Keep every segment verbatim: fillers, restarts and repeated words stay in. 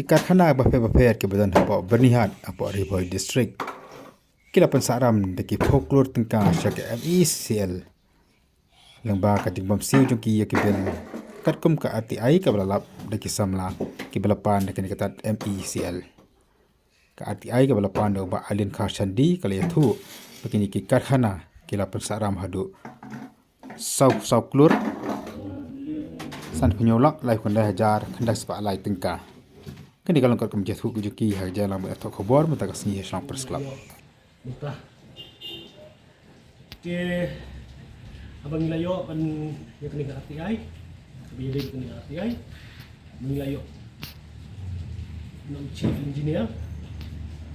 karkhana bapher bapher kiba don hapoh Byrnihat hapoh Ri Bhoi District ki la pynsahram da ki phew klur tyngka sha ka M E C L. Lyngba ka jingbym siew jong ki ïa ki bill katkum ka R T I kaba la lap da ki samla kiba la pan da kane ka tad M E C L. Ka R T I kaba la pan da u Bah Alin Kharshandi ka la ïathuh ba kine ki karkhana ki la pynsahram haduh saw, saw klur sanphew hynñiew lak laiphew khyndai hajar khyndai spah lai tyngka. Kane ka long katkum ka jingïathuh ka jong ki ha ka jingïalang bad ïathoh khubor mynta ka sngi ha Shillong Press Club. Mynta. Te haba ngi la ïoh ban ïa kane ka R T I, kaba ïadei kane ka R T I, ngi la ïoh na u Chief Engineer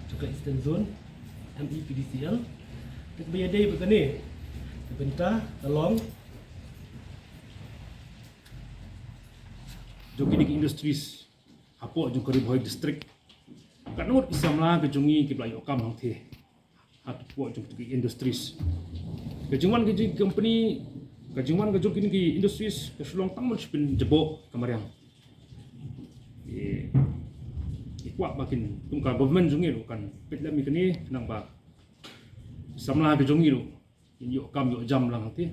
jong ka Eastern Zone, M E P D C L. Te kaba ïadei bad kane ka bynta ka long jong kine ki industries hapoh jong ka Ri Bhoi District. Katno ngut ki samla ka jong ngi kiba la ïoh kam hangtei hapoh jong ki industries. Ka jingwan ka jong ki company, ka jingwan ka jong kine ki industries ka shu long tang ban shu pynjaboh ka mariang. I, i kwah ba kin, kum ka government jong ngi ruh kan peit lem ïa kane, khnang ba samla ka jong ngi ruh kin ïoh kam ïoh jam lang hangtei.